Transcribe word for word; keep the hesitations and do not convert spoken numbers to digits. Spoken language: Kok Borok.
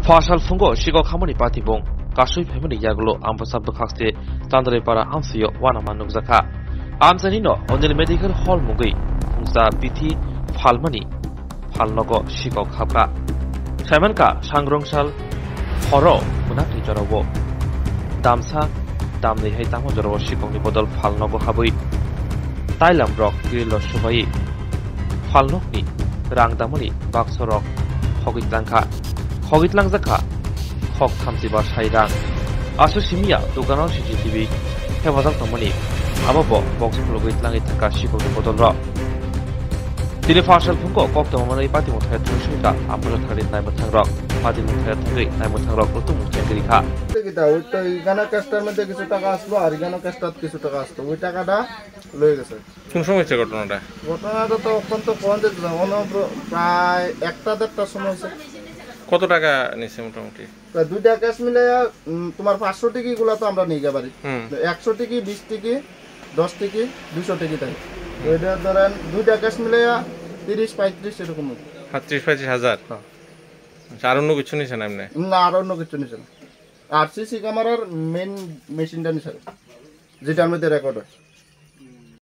Phasal phungo sikok hamani patimung kasui phaimani yagulo Ambasa bwkhakse Tandraipara amsio uanama nukjakha. Amchaini no Anil Medical Hall mungwi phungsa bithi phalmani phalnogo sikok habkha. Saimankha sangrong sal horo mwnakni jorao damsa damni hai tamo jorao sikokni bodol phalnogo habwi tailam rok grilo subai phalnokni rang damani baksa rok khogwi tlangkha. Khogwi tlangjakha khok thamchi ba sai rang. Aswk simiya dukano C C T V hepajak tongmani abo bo box khulugwi tlangwi thangkha sikokni bodol rok. Tini phasal phungo kok tongmani patimung thai thungsingkha ambulo thangri naimwthang rok. Patimung thai thangri naimwthang rok utung mungsa kwrwi kha. দেখি দাও, ওই তো এখানে ক্যাশটার মধ্যে কিছু টাকা আসলো আর এখানে ক্যাশটার কিছু টাকা আসলো, ওই টাকাটা লয়ে গেছে। কোন সময় হচ্ছে ঘটনাটা? ঘটনাটা তো অত্যন্ত কম দিতে দাও, অনবর-, প্রায় একটা দেড়টার সময় হচ্ছে। কত টাকা নিছে মোটামুটি? তা দুইটা ক্যাশ মিলে, উম, তোমার পাঁচশো টিকি গুলা তো আমরা নিয়ে যাবারি। হুম। তো একশো টিকি, বিশ টিকি, দশ টিকি, দুশো টিকি তাই। তো এটা ধরেন দুইটা ক্যাশ মিলে তিরিশ পঁয়ত্রিশ এরকম হবে। হ্যাঁ, ত্রিশ পঁয়ত্রিশ হাজার? হ্যাঁ। আচ্ছা, আর অন্য কিছু নিছে না এমনি? না, আর অন্য কিছু নিছে না। আর সিসি ক্যামেরার মেইন মেশিনটা নিছে, যেটার মধ্যে রেকর্ড হয়।